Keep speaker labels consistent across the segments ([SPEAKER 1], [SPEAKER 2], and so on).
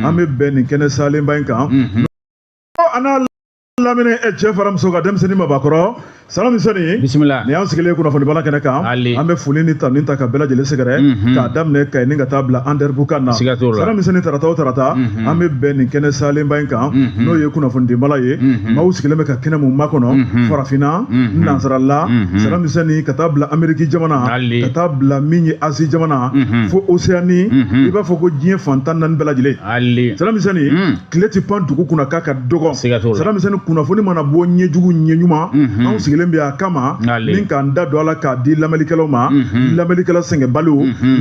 [SPEAKER 1] An bɛ bɛn nin kɛnɛ salenba in kan a n'a lamini. Cɛ fara muso ka, denmisɛnnin mabakɔrɔ, Salamisɛnni.
[SPEAKER 2] Bisimila.
[SPEAKER 1] Nin y'an sigilen kunnafonibala kɛnɛ kan.
[SPEAKER 2] Ali.
[SPEAKER 1] An bɛ foli ni tanuni ta ka bɛɛ lajɛlen sɛgɛrɛ, k'a daminɛ Kayi ni ka taa bila Anderamboukane na.
[SPEAKER 2] Siga t'o la.
[SPEAKER 1] Salamisɛnni, tarata o tarata, an bɛ bɛn nin kɛnɛ salenba in kan, n'o ye kunnafonidibala ye. Maaw sigilen bɛ ka kɛnɛ mun makɔnɔ farafinna, nansarala, Salamisɛnni, ka taa bila Ameriki jamana,
[SPEAKER 2] Ali.
[SPEAKER 1] ka taa bila min ye Asie jamana, fo Océanie, i b'a fɔ ko diɲɛ fan 14 bɛɛ lajɛlen.
[SPEAKER 2] Ali.
[SPEAKER 1] Salamisɛnni, tile ti pan dugu kunna k'a ka dɔgɔ.
[SPEAKER 2] Siga t'o la.
[SPEAKER 1] Salamisɛnni, kunnafoni mana bɔ ɲɛjugu ɲɛɲuman, anw sigilen bɛ a kama
[SPEAKER 2] Ali.
[SPEAKER 1] ni k'an da don a la k'a di lamɛnlikɛlaw ma, lamɛnlikɛla sɛgɛnbaliw,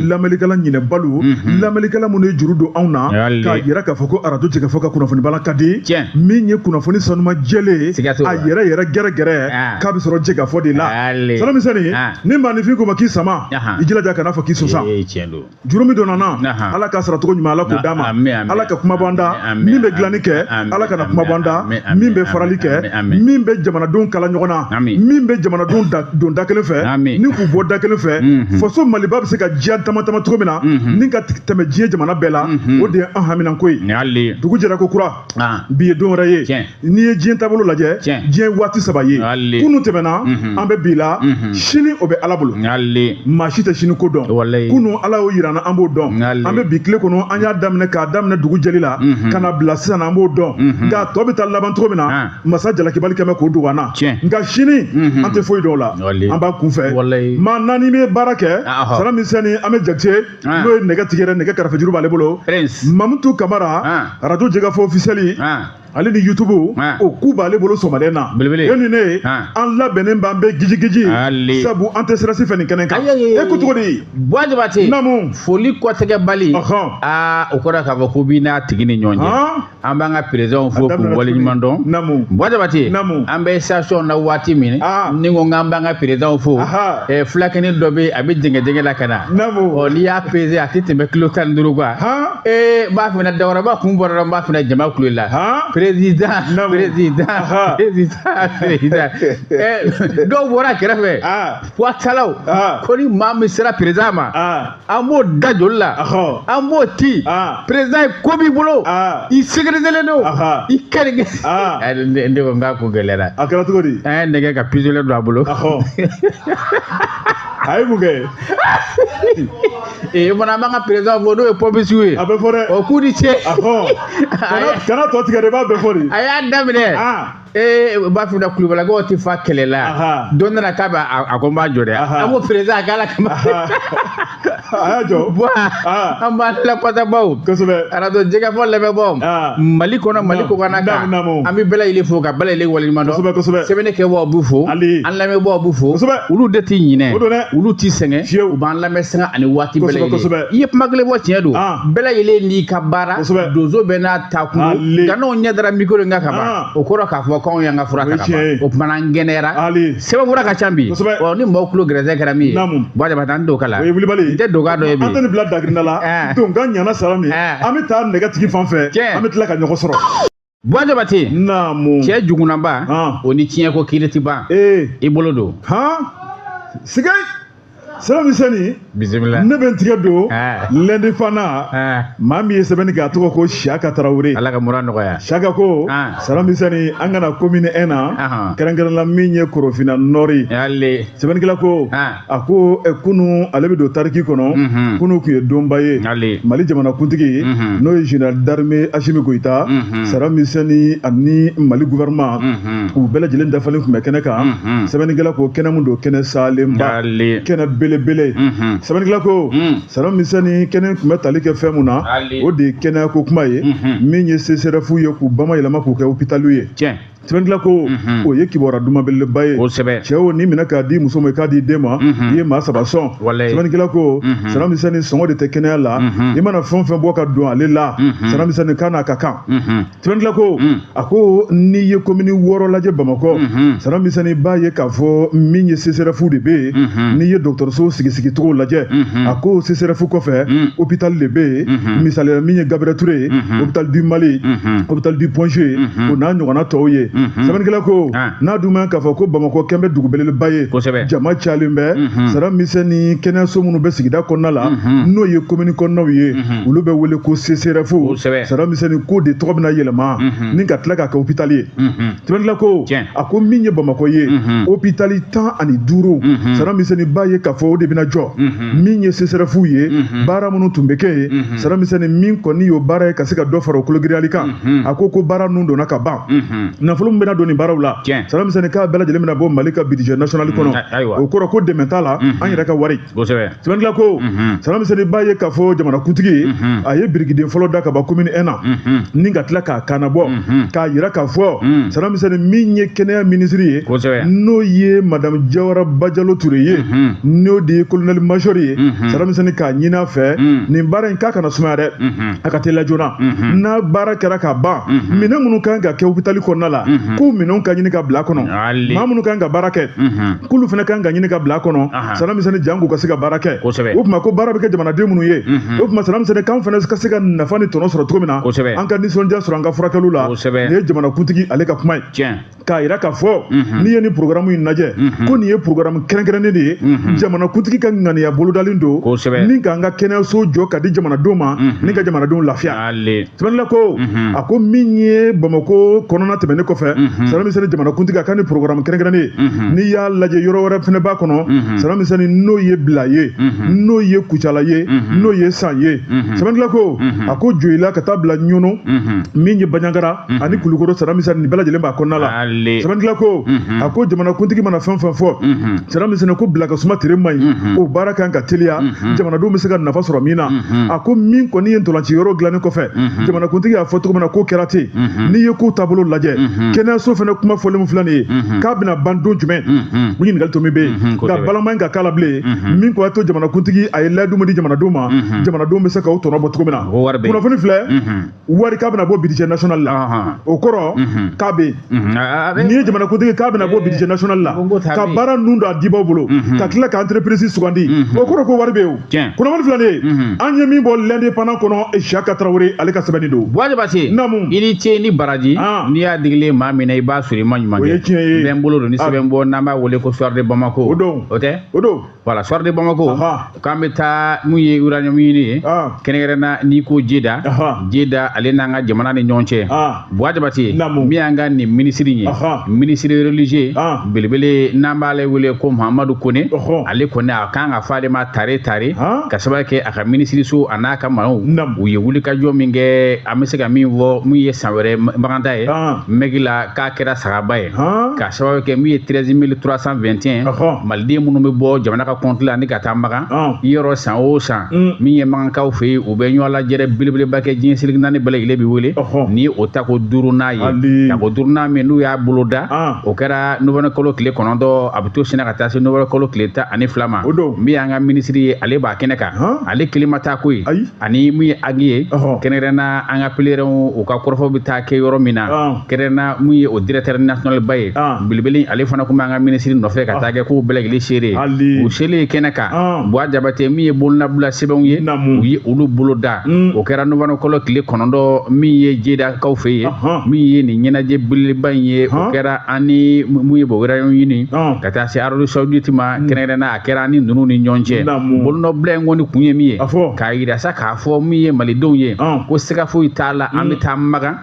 [SPEAKER 1] lamɛnlikɛla ɲinɛbaliw, lamɛnlikɛla minnu ye juru don anw na,
[SPEAKER 2] Ali.
[SPEAKER 1] k'a yira k'a fɔ ko arajo Jɛkafɔ ka kunnafonibala ka di.
[SPEAKER 2] Tiɲɛ.
[SPEAKER 1] Min ye kunnafoni sanuma jɛlen ye,
[SPEAKER 2] Siga t'o la.
[SPEAKER 1] a yɛrɛ yɛrɛ gɛrɛgɛrɛ, k'a bɛ sɔrɔ Jɛkafɔ de la.
[SPEAKER 2] Ali.
[SPEAKER 1] Salamisɛnni, ni maaninfin ko ma k'i sama, i jilaja kan'a fɔ k'i sosan.
[SPEAKER 2] Ee, tiɲɛ don.
[SPEAKER 1] Juru min donna na, Ala k'a sara cogo ɲuman, Ala k'o d'a ma.
[SPEAKER 2] Amin, amin.
[SPEAKER 1] Ala ka kuma bɔ an da.
[SPEAKER 2] Amin,
[SPEAKER 1] Min bɛ dilanni kɛ,
[SPEAKER 2] amin,
[SPEAKER 1] Ala kana kuma bɔ an da.
[SPEAKER 2] amin, amin,
[SPEAKER 1] Min bɛ farali kɛ,
[SPEAKER 2] amin, amin.
[SPEAKER 1] min bɛ jamanadenw kala ɲɔgɔn na,
[SPEAKER 2] Amin.
[SPEAKER 1] min bɛ jamanadenw don da kelen fɛ
[SPEAKER 2] Amin.
[SPEAKER 1] ni k'u bɔ da kelen fɛ, faso Maliba bɛ se ka diya tama tama cogo min na ni ka tɛmɛ diɲɛ jamana bɛɛ la, o de ye an haminanko ye.
[SPEAKER 2] Ali.
[SPEAKER 1] Dugu jɛra ko kura, bi ye don wɛrɛ ye. N'i ye diɲɛ taabolo lajɛ, diɲɛ ye waati saba ye.
[SPEAKER 2] Ali.
[SPEAKER 1] Kunun tɛmɛna, an bɛ bi la, sini o bɛ Ala bolo.
[SPEAKER 2] Ali.
[SPEAKER 1] Maa si tɛ sini ko dɔn.
[SPEAKER 2] Walayi.
[SPEAKER 1] Kunun, Ala y'o yira an na, an b'o dɔn.
[SPEAKER 2] Ali.
[SPEAKER 1] An bɛ bi tile kɔnɔ, an y'a daminɛ, k'a daminɛ dugu jɛli la ka na bila sisan, an b'o dɔn. Nka a tɔ bɛ taa laban cogo min na, masa jalakibali kɛmɛ k'o dogo an na. Nka sini, an tɛ foyi dɔn o la.
[SPEAKER 2] Walayi.
[SPEAKER 1] An b'a kunfɛ.
[SPEAKER 2] Walayi.
[SPEAKER 1] Maa naani bɛ baara kɛ.
[SPEAKER 2] Ah, ɔhɔ.
[SPEAKER 1] Salamisɛnni, an bɛ Jakite, n'o ye nɛgɛ tigi yɛrɛ, nɛgɛ karafejuru b'ale bolo.
[SPEAKER 2] Prince.
[SPEAKER 1] Mamutu Kamara, arajo Jɛkafɔ officiel, ale ni YouTube, o ku b'ale bolo sɔgɔmada in na.
[SPEAKER 2] Belebele.
[SPEAKER 1] E ni ne, an labɛnnen b'an bɛɛ gijigiji,
[SPEAKER 2] Ali.
[SPEAKER 1] sabu an tɛ sirasi fɛ nin kɛnɛ kan.
[SPEAKER 2] Ayi, ayi, ayi.
[SPEAKER 1] E ko cogo di?
[SPEAKER 2] Buwa Jabate.
[SPEAKER 1] Naamu.
[SPEAKER 2] Foli kɔtɛgɛbali. Aa, o kɔrɔ k'a fɔ ko b'i n'a tigi ni ɲɔgɔn cɛ. An b'an ka présidentw fo
[SPEAKER 1] A
[SPEAKER 2] k'u
[SPEAKER 1] daminɛna
[SPEAKER 2] waleɲuman
[SPEAKER 1] tuguni.
[SPEAKER 2] dɔn.
[SPEAKER 1] Naamu.
[SPEAKER 2] Buwa Jabate.
[SPEAKER 1] Naamu.
[SPEAKER 2] An bɛ station na waati min, ni ko k'an b'an ka présidentw fo, fulakɛni dɔ bɛ yen, a bɛ jɛngɛ jɛngɛ la ka na.
[SPEAKER 1] Naamu.
[SPEAKER 2] Ɔ, n'i y'a peser, a tɛ tɛmɛ kilo 15 kan. Ee, n b'a f'i ɲɛna, dawuraba kun bɔra dɔrɔn, n b'a f'i ɲɛna, jama kulo la. Président,
[SPEAKER 1] Naamu.
[SPEAKER 2] président, président, président. Dɔw bɔra kɛrɛfɛ. Fuwatalaw. Ko ni maa min sera président ma, an b'o da joli la, an b'o ci. Président ye ko b'i bolo, i sécuriselen don, i ka nin kɛ. Ne ko n k'a ko gɛlɛyara.
[SPEAKER 1] A kɛra cogo di?
[SPEAKER 2] An ye nɛgɛ ka pistolet don a bolo.
[SPEAKER 1] A ye mun kɛ?
[SPEAKER 2] Ee, o fana, an b'an ka président fo, n'o ye pɔpisiw ye.
[SPEAKER 1] A bɛ fɔ dɛ.
[SPEAKER 2] O k'u ni ce.
[SPEAKER 1] Kana tɔ tigɛ dɛ, i b'a bɛɛ fɔ de.
[SPEAKER 2] A y'a daminɛ. Ee, u b'a f'i ɲɛna, kulubalakaw tɛ fa kɛlɛ la. Dɔ nana k'a bɛ a ko n b'a jɔ dɛ. An ko président, a k'ala kama.
[SPEAKER 1] A y'a jɔ.
[SPEAKER 2] Buwa, an b'an lafasabaw. Arajo Jɛkafɔ lamɛnbaaw. Mali kɔnɔ, Mali kɔkanna kan.
[SPEAKER 1] Naamu.
[SPEAKER 2] An bɛ bɛɛ lajɛlen fo ka bɛɛ lajɛlen waleɲuman dɔn.
[SPEAKER 1] Kosɛbɛ, kosɛbɛ.
[SPEAKER 2] Sɛbɛnni kɛbaaw b'u fo.
[SPEAKER 1] Ali.
[SPEAKER 2] An lamɛnbaaw b'u fo.
[SPEAKER 1] Kosɛbɛ.
[SPEAKER 2] Olu de tɛ ɲinɛ.
[SPEAKER 1] O don dɛ.
[SPEAKER 2] Olu tɛ sɛgɛn.
[SPEAKER 1] Fiyewu.
[SPEAKER 2] U b'an lamɛn sanga ani waati bɛɛ
[SPEAKER 1] Kosɛbɛ,
[SPEAKER 2] lajɛlen.
[SPEAKER 1] kosɛbɛ.
[SPEAKER 2] I ye kuma kelen fɔ, tiɲɛ don. Bɛɛ lajɛlen n'i ka baara.
[SPEAKER 1] Kosɛbɛ.
[SPEAKER 2] Donso bɛɛ n'a ta kun.
[SPEAKER 1] Ali.
[SPEAKER 2] Nka n'anw ɲɛ dara micro in kan ka ban, o kɔrɔ k'a fɔ k'anw y'an ka fura
[SPEAKER 1] O ye
[SPEAKER 2] ta ka
[SPEAKER 1] tiɲɛ
[SPEAKER 2] ban.
[SPEAKER 1] ye.
[SPEAKER 2] O tuma na, an kɛnɛyara.
[SPEAKER 1] Ali.
[SPEAKER 2] Sɛbɛnfura ka ca bi.
[SPEAKER 1] Kosɛbɛ.
[SPEAKER 2] Ɔ, ni maaw tulo gɛrɛsɛ kɛra min ye.
[SPEAKER 1] Naamu.
[SPEAKER 2] Buwa Jabate, an t'o kala.
[SPEAKER 1] O ye wulibali ye.
[SPEAKER 2] N tɛ doka dɔ ye bi.
[SPEAKER 1] An tɛ nin bila dagirinda la. Donkan ɲana sara min, an bɛ taa nɛgɛtigi fan fɛ,
[SPEAKER 2] Tiɲɛ.
[SPEAKER 1] an bɛ tila ka ɲɔgɔn sɔrɔ.
[SPEAKER 2] Buwa Jabate.
[SPEAKER 1] Naamu.
[SPEAKER 2] Cɛ jugunaba, o ni tiɲɛ ko kiiri ti ban.
[SPEAKER 1] Ee.
[SPEAKER 2] I bolo don.
[SPEAKER 1] Sigay. Salamisɛnni.
[SPEAKER 2] Bisimila.
[SPEAKER 1] Ne bɛ n tigɛ don l'Indépendant. Maa min ye sɛbɛnni kɛ, a tɔgɔ ko Siyaka Tarawele.
[SPEAKER 2] Ala ka mura nɔgɔya.
[SPEAKER 1] Siyaka ko, Salamisɛnni, an kana commune 1 na, kɛrɛnkɛrɛn la min ye Korofina Nord ye.
[SPEAKER 2] Ali.
[SPEAKER 1] Sɛbɛnnikɛla ko, a ko kunu ale bɛ don tariki kɔnɔ, kunu tun ye donba ye.
[SPEAKER 2] Ali.
[SPEAKER 1] Mali jamanakuntigi, n'o ye général d'armée Assimi Goïta, Salamisɛnni, ani Mali gouvernement, u bɛɛ lajɛlen dafalen tun bɛ kɛnɛ kan. Sɛbɛnnikɛla ko kɛnɛ mun don, kɛnɛ salenba,
[SPEAKER 2] Ali.
[SPEAKER 1] kɛnɛ belebele. Sɛbɛnnikɛla ko, Salamisɛnni, kɛnɛ tun bɛ tali kɛ fɛn mun na,
[SPEAKER 2] Ali.
[SPEAKER 1] o de ye kɛnɛya ko kuma ye, min ye CSRéf ye k'u bamayɛlɛma k'u kɛ hôpital ye. Sɛbɛnnikɛla ko o ye kibaruya duman belebeleba ye.
[SPEAKER 2] Kosɛbɛ.
[SPEAKER 1] Cɛw ni minɛ k'a di muso ma, i k'a di den ma, i ye maa saba sɔn.
[SPEAKER 2] Walayi.
[SPEAKER 1] Sɛbɛnnikɛla ko, Salamisɛnni, sɔngɔ de tɛ kɛnɛya la. I mana fɛn o fɛn bɔ ka don ale la, Salamisɛnni, k'a n'a ka kan. Sɛbɛnnikɛla ko, a ko n'i ye commune 6 lajɛ Bamakɔ, Salamisɛnni, b'a ye k'a fɔ min ye CSRéf de bɛ yen. N'i ye dɔgɔtɔrɔso sigi-sigicogo lajɛ, a ko CSRéf kɔfɛ, hôpital de bɛ yen. Misaliya, min ye Gabriel Touré ye, hôpital du Mali, hôpital du Point G, o n'a ɲɔgɔnna tɔw ye. Sɛbɛnnikɛla ko n'a dun man k'a fɔ ko Bamakɔ kɛn bɛ dugu belebeleba ye, jama cayalen bɛ, Saddam Misɛni kɛnɛyaso minnu bɛ sigida kɔnɔna la, n'o ye commune kɔnɔnaw ye, olu bɛ wele ko CCRF. Saddam Misɛni ko de tɔgɔ bɛna yɛlɛma ni ka tila k'a kɛ hôpital ye. Sɛbɛnnikɛla ko a ko min ye Bamakɔ ye, hôpital 15, Saddam Misɛni b'a ye k'a fɔ o de bɛna jɔ. Min ye CCRF ye, baara minnu tun bɛ kɛ yen, Saddam Misɛni min kɔni y'o baara ye ka se ka dɔ fara o kologiriyali kan, a ko ko baara ninnu donna ka ban. Nafolo min bɛna don nin baaraw la, Saddam Misɛni k'a bɛɛ lajɛlen bɛna bɔ Mali ka budget national kɔnɔ. O kɔrɔ ko dɛmɛ t'a la, an yɛrɛ ka wari. Sɛbɛnnikɛla ko Saddam Misɛni b'a ye k'a fɔ jamanakuntigi a ye birikiden fɔlɔ da ka ban commune 1 na, ni ka tila k'a kannabɔ k'a yira k'a fɔ Saddam Misɛni min ye kɛnɛya minisiri ye, n'o ye madame Jawara Bajalo Ture ye, n'o de ye colonel major ye, Saddam Misɛni k'a ɲini a fɛ nin baara in k'a kana sumaya dɛ, a ka teliya joona. N'a baara kɛra ka ban, minɛn minnu kan ka kɛ hôpital kɔnɔna la, k'u minɛnw ka ɲini ka bila kɔnɔ, maa minnu kan ka baara kɛ, k'olu fana kan ka ɲini ka bila kɔnɔ, Saddam Misɛni jango ka se ka baara kɛ. O tuma ko baara bɛ kɛ jamanaden minnu ye, o tuma Saddam Misɛni k'an fana ka se ka nafa ni tɔnɔ sɔrɔ cogo min na, an ka nisɔndiya sɔrɔ an ka furakɛliw la. Nin ye jamanakuntigi ale ka kuma ye, k'a yira k'a fɔ n'i ye nin programme in lajɛ, ko nin ye programme kɛrɛnkɛrɛnnen de ye, jamanakuntigi ka ŋaniya bolodalen don ni k'an ka kɛnɛyaso jɔ ka di jamanadenw ma, ni ka jamanadenw lafiya. Sɛbɛnnikɛla ko a ko min ye Bamakɔ kɔnɔna tɛmɛnen kɔfɛ, Saddam Misɛni jamanakuntigi a ka nin programme kɛrɛnkɛrɛnnen ye, n'i y'a lajɛ yɔrɔ wɛrɛ fana b'a kɔnɔ, Saddam Misɛni n'o ye Bila ye, n'o ye Kucala ye, n'o ye San ye. Sɛbɛnnikɛla ko a ko Joyila ka taa bila Ɲɔnɔ, min ye Banjagara ani Kulukoro, Saddam Misɛni nin bɛɛ lajɛlen b'a kɔnɔna la. Sɛbɛnnikɛla ko a ko jamanakuntigi mana fɛn fɛn fɔ, Saddam Misɛni ko bila ka suma tere man ɲi, o baara kan ka teliya, jamanadenw bɛ se ka nafa sɔrɔ min na. A ko min kɔni ye ntolanci yɔrɔ dilanni kɔfɛ, jamanakuntigi y'a fɔ cogo min na k'o kɛra ten. N'i ye kow taabolo lajɛ, kɛnɛyaso fana kuma fɔlen min filɛ nin ye, k'a bɛna ban don jumɛn, o ɲininkali to min bɛ yen, nka balama in ka k'a la bilen, min ko a to jamanakuntigi a ye layidu min di jamanadenw ma, jamanadenw bɛ se ka o tɔnɔ bɔ cogo min na. Kunnafoni filɛ, wari k'a bɛna bɔ budget national la, o kɔrɔ k'a bɛ yen. N'i ye jamanakuntigi k'a bɛna bɔ budget national la ka baara ninnu don a dibaw bolo, ka tila ka entreprise sugandi, o kɔrɔ ko wari bɛ yen o. Kunnafoni filɛ nin ye, an ye min bɔ l'Indépendant kɔnɔ, Siaka Tarawele ale ka sɛbɛnni don.
[SPEAKER 2] Buwa Jabate, i ni ce ni baraji, n'i y'a digilen maa min na i b'a sɔrɔ i ma ɲuman kɛ.
[SPEAKER 1] O ye tiɲɛ ye.
[SPEAKER 2] N bɛ n bolo don ni sɛbɛn bɔ n'an b'a wele ko Soir de Bamako.
[SPEAKER 1] O don.
[SPEAKER 2] O tɛ?
[SPEAKER 1] O don.
[SPEAKER 2] Voilà, Soir de Bamako, k'an bɛ taa mun ye uranium ɲini ye, kɛrɛnkɛrɛnna n'i ko Jeda, Jeda ale n'an ka jamana ni ɲɔgɔn cɛ. Buwa Jabate, min y'an ka nin minisiri ye, minisiri religieux belebele n'an b'ale wele ko Mahamadu Kone, ale kɔni a kan ka fɔ ale ma tare tare, ka sababu kɛ a ka minisiriso a n'a ka maaw, u ye wulikajɔ min kɛ, an bɛ se ka min fɔ min ye san wɛrɛ baganta ye, Mɛki la k'a kɛra sagaba ye, ka sababu kɛ min ye 13 321 maliden minnu bɛ bɔ jamana ka compte la ni ka taa Makan, yɔrɔ san o san min ye Makankaw fɛ yen, u bɛ ɲɔgɔn lajɛrɛ belebeleba kɛ diɲɛ seleke naani bɛɛ lajɛlen bɛ wele, ni o tako duurunan ye, tako duurunan min n'u y'a bolo da, o kɛra novembre kalo tile 9, a bɛ to senna ka taa se novembre kalo tile 12 ma. Min y'an ka minisiri ye, ale b'a kɛnɛ kan, ale kelen ma taa ko ye, ani min ye agi ye, kɛrɛnkɛrɛnna an ka pèlerins u ka kɔrɔfɔ bɛ taa kɛ yɔrɔ min na, kɛrɛnkɛrɛnna min ye o directeur national ba ye, belebele ale fana kun b'an ka minisiri nɔfɛ ka taa kɛ k'o bɛɛ lajɛlen seere. U selen kɛnɛ kan, Buwa Jabate, min ye bololabila sɛbɛnw ye, u ye olu bolo da, o kɛra novembre kalo tile 9, min ye Jedakaw fɛ yen, min ye nin ɲɛnajɛ belebeleba in ye, o kɛra an ni mun ye bɔ ɲini ka taa se Arabie Saoudite ma, kɛrɛnkɛrɛnna a kɛra an ni ninnu ni ɲɔgɔn cɛ. Bolonɔbila in kɔni kun ye min ye, k'a yira sa k'a fɔ min ye malidenw ye, ko siga foyi t'a la, an bɛ taa Makan,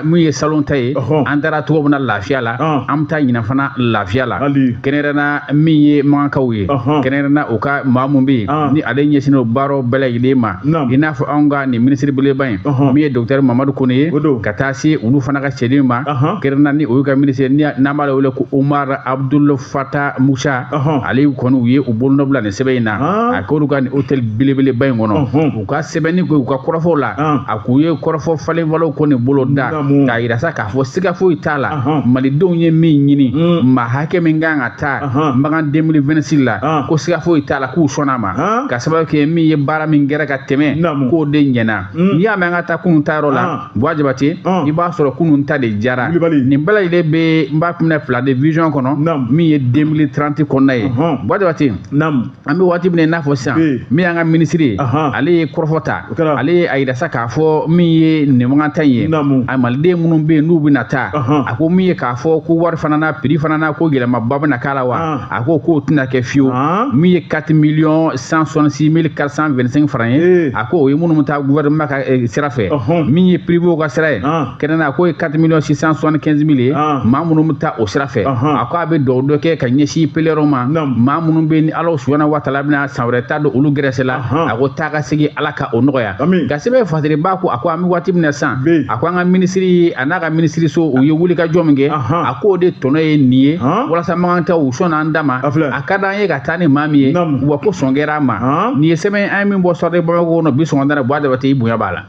[SPEAKER 2] min ye salon ta ye, an taara cogo min na lafiya la, an bɛ taa ɲinan fana lafiya la, kɛrɛnkɛrɛnna min ye Makankaw ye, kɛrɛnkɛrɛnna u ka maa mun bɛ yen ni ale ɲɛsinnen don baaraw bɛɛ lajɛlen ma, i n'a fɔ anw ka nin minisiri belebeleba in min ye docteur Mamadu Kone ye, ka taa se olu fana ka cɛdenw ma, kɛrɛnkɛrɛnna ni o y'u ka minisiri n'an b'ale wele ko Omar Abdul Fatah Musa, ale kɔni u ye u bolonɔ bila nin sɛbɛn in na, a k'olu ka nin hôtel belebeleba in kɔnɔ, u ka sɛbɛnni ko u ka kɔrɔfɔw la, a k'u ye kɔrɔfɔ falen falen ko nin bolo da, k'a yira sa k'a fɔ siga foyi t'a la, malidenw ye min ɲini, maa hakɛ min kan ka taa Makan 2026 la, ko siga foyi t'a la k'u sɔnna a ma, ka sababu kɛ min ye baara min kɛra ka tɛmɛ, k'o de ɲɛna. N'i y'a mɛn an ka taa kunun ta yɔrɔ la, Buwa Jabate, i b'a sɔrɔ kunun ta de jara. Nin bɛɛ lajɛlen lajɛlen bɛ n b'a minɛ fila de vision kɔnɔ min ye 2030 kɔnɔna ye. Buwa Jabate, an bɛ waati min na i n'a fɔ sisan, min y'an ka minisiri ye, ale ye kɔrɔfɔ ta, ale ye a yira sa k'a fɔ min ye nin in ye, a maliden minnu bɛ yen n'u bɛna taa, a ko min ye k'a fɔ ko wari fana na prix fana na ko yɛlɛmaba bɛna k'a la wa, a ko k'o tɛna kɛ fiyewu. Min ye 4 166 425 francs ye, a ko o ye minnu bɛ taa gouvernement ka sira fɛ. Min ye privé ka sira ye kɛnɛ na, a ko ye 4 675 000 ye, maa minnu bɛ taa o sira fɛ. A ko a bɛ dugawu dɔ kɛ ka ɲɛsin pèlerins ma, maa minnu bɛ yen ni Ala subahana wa taala bɛna san wɛrɛ ta don olu gɛrɛsɛ la, a ko taa ka segin Ala ka o nɔgɔya. Nka sɛbɛn Fasiriba ko a ko an bɛ waati min na sisan, a ko an ka minisiri a n'a ka minisiriso u ye wulikajɔ min kɛ, a k'o de tɔnɔ ye nin ye, walasa makantaw u sɔnna an da ma, a ka d'an ye ka taa ni maa min ye, wa ko sɔn kɛra a ma. Nin ye sɛbɛn an ye min bɔ Soir de Bamako kɔnɔ bi sɔgɔmada la. Buwa Jabate, i bonya b'a la.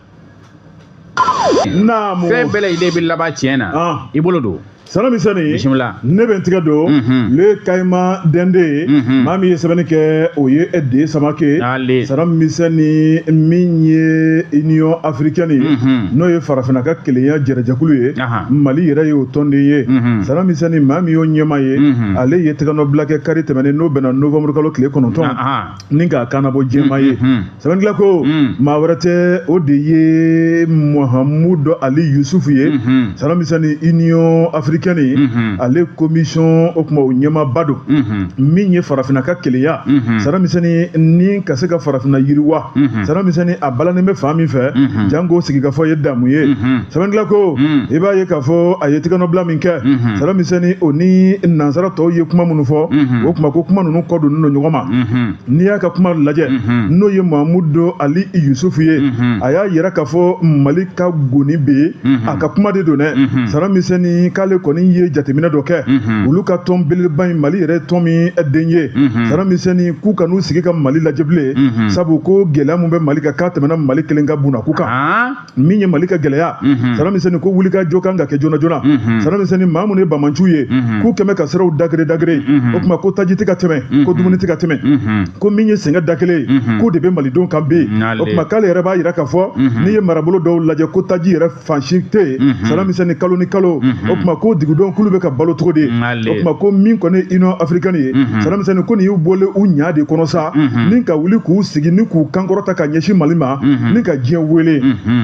[SPEAKER 2] Fɛn bɛɛ lajɛlen bɛ laban tiɲɛ na, i bolo don.
[SPEAKER 1] Sana Misɛnni,
[SPEAKER 2] bisimila.
[SPEAKER 1] Ne bɛ n tigɛ don le Kayima Dende ye, maa min ye sɛbɛnni kɛ o ye D Samake. Sana Misɛnni, min ye Union africaine ye, n'o ye farafinna ka kelenya jɛrɛjɛkulu ye, Mali yɛrɛ y'o tɔnden ye. Sana Misɛnni, maa min y'o ɲɛmaa ye, ale ye tɛgɛnɔbila kɛ kari tɛmɛnen n'o bɛnna novembre kalo tile 9 ni k'a kannabɔ jɛma ye. Sɛbɛnnikɛla ko maa wɛrɛ tɛ, o de ye Mahamudu Ali Yusufu ye. Sana Misɛnni, Union africaine, ale commission o kuma o ɲɛmaaba don, min ye farafinna ka kelenya, Sana Misɛnni, ni ka se ka farafinna yiriwa. Sana Misɛnni, a balannen bɛ fan min fɛ, janko sigikafɔ ye damu ye. Sɛbɛnnikɛla ko i b'a ye k'a fɔ a ye tɛgɛnɔbila min kɛ, Sana Misɛnni, o ni nansara tɔw ye kuma minnu fɔ, o kuma ko kuma ninnu kɔ donnen don ɲɔgɔn ma. N'i y'a ka kuma lajɛ, n'o ye Mahamudu Ali Yusufu ye, a y'a yira k'a fɔ Mali ka goni bɛ yen, a ka kuma de don dɛ. Sana Misɛnni, k'ale kɔni ye jateminɛ dɔ kɛ, olu ka tɔn belebeleba in, Mali yɛrɛ tɔn min den ye, Sana Misɛnni, k'u ka n'u sigi ka Mali lajɛ bilen, sabu ko gɛlɛya mun bɛ Mali kan k'a tɛmɛna Mali kelen ka bunakun kan. Min ye Mali ka gɛlɛya, Sana Misɛnni, ko wulikajɔ kan ka kɛ joona joona. Sana Misɛnni, maa minnu ye bamanciw ye, k'u kɛmɛ ka siraw dagere dagere, o tuma ko taji tɛ ka tɛmɛ, ko dumuni tɛ ka tɛmɛ, ko min ye sɛgɛn da kelen ye, k'o de bɛ malidenw kan bi. O tuma k'ale yɛrɛ b'a yira k'a fɔ n'i ye marabolo dɔw lajɛ, ko taji yɛrɛ fan si tɛ yen, Sana Misɛnni, kalo ni kalo, o tuma ko dugudenw k'olu bɛ ka balo cogo di. O tuma ko min kɔni ye Union africaine ye, Sana Misɛnni, ko nin y'u bɔlen u ɲa de kɔnɔ sa, ni ka wuli k'u sigi ni k'u kankɔrɔta ka ɲɛsin Mali ma, ni ka diɲɛ wele.